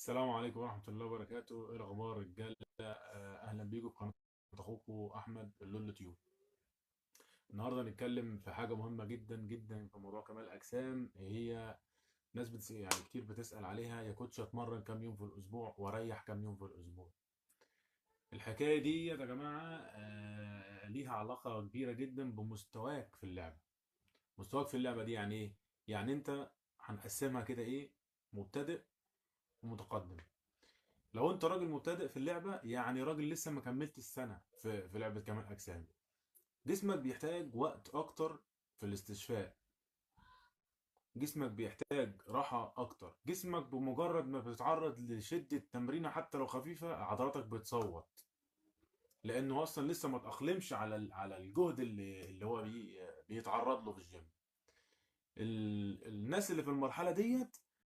السلام عليكم ورحمة الله وبركاته. ايه الأخبار رجالة؟ أهلا بيكم في قناة أخوكم أحمد اللولو تيوب. النهاردة هنتكلم في حاجة مهمة جدا جدا في موضوع كمال الأجسام. هي ناس يعني كتير بتسأل عليها: يا coach أتمرن كام يوم في الأسبوع وأريح كام يوم في الأسبوع؟ الحكاية دي يا جماعة ليها علاقة كبيرة جدا بمستواك في اللعبة. مستواك في اللعبة دي يعني إيه؟ يعني أنت هنقسمها كده إيه؟ مبتدئ ومتقدم. لو انت راجل مبتدئ في اللعبة، يعني راجل لسه ما كملت السنة في لعبه كمال اجسام، جسمك بيحتاج وقت اكتر في الاستشفاء، جسمك بيحتاج راحة اكتر. جسمك بمجرد ما بتتعرض لشدة تمرينه حتى لو خفيفة عضلاتك بتصوت، لانه اصلا لسه ما تاقلمش على الجهد اللي هو بيتعرض له في الجيم. الناس اللي في المرحلة ديت